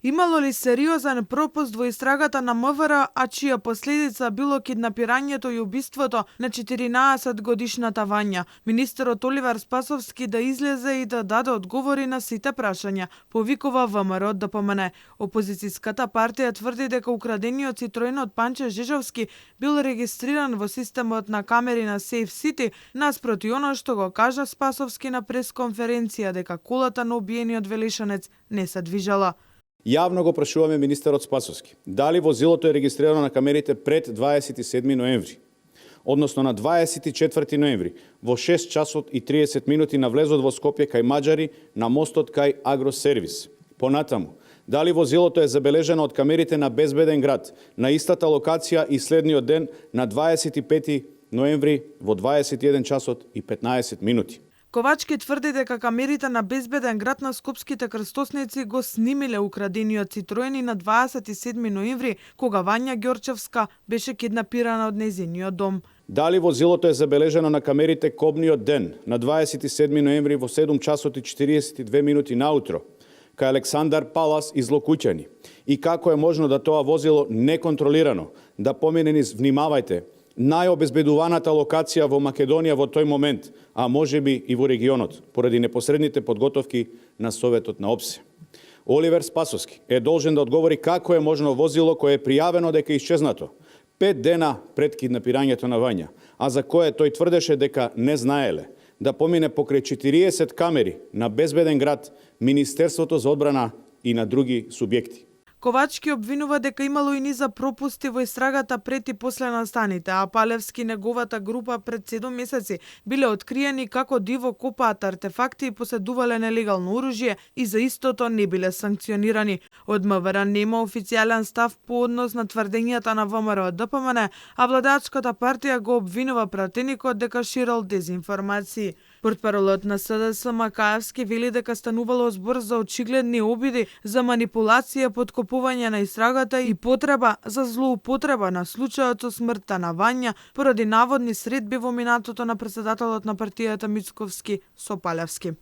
Имало ли сериозен пропуст во истрагата на МВР, а чија последица било киднапирањето и убиството на 14-годишната Вања? Министерот Оливер Спасовски да излезе и да даде одговори на сите прашања, повикува ВМРО ДПМН. Опозицијската партија тврди дека украдениот Citroen од Панче Жежовски бил регистриран во системот на камери на Safe City, наспроти оно што го кажа Спасовски на пресконференција дека колата на убиениот Велишанец не се движела. Јавно го прашуваме министерот Спасовски дали возилото е регистрирано на камерите пред 27 ноември, односно на 24 ноември, во 6 часот и 30 минути на влезот во Скопје кај Маđари на мостот кај Агросервис. Понатаму, дали возилото е забележено од камерите на Безбеден град на истата локација и следниот ден на 25 ноември во 21 часот и 15 минути. Ковачки тврди дека камерите на Безбеден град на скопските крстосници го снимиле украдениот Citroen на 27 ноември, кога Вања Ѓорчевска беше киднапирана од нејзиниот дом. Дали возилото е забележено на камерите кобниот ден на 27 ноември во 7 часот и 42 минути наутро, кај Александар Палас из Локуќани, и како е можно да тоа возило неконтролирано да помине низ, внимавајте, најобезбедуваната локација во Македонија во тој момент, а можеби и во регионот, поради непосредните подготовки на Советот на ОПСЕ. Оливер Спасовски е должен да одговори како е можно возило кое е пријавено дека е исчезнато 5 дена пред киднапирањето на Вања, а за кое тој тврдеше дека не знаеле, да помине покрај 40 камери на Безбеден град, Министерството за одбрана и на други субјекти. Ковачки обвинува дека имало и низа пропусти во истрагата пред и после настаните, а Палевски и неговата група пред 7 месеци биле откриени како диво копаат артефакти и поседувале нелегално оружје и за истото не биле санкционирани. Од МВР нема официјален став по однос на тврдењата на ВМРО ДПМН, а владачката партија го обвинува пратеникот дека ширел дезинформации. Портпаролот на СДС Макаевски вели дека станувало збор за очигледни обиди за манипулација, подкопување на истрагата и потреба за злоупотреба на случајот со смртта на Вања поради наводни средби во минатото на претседателот на партијата Мицковски со Палевски.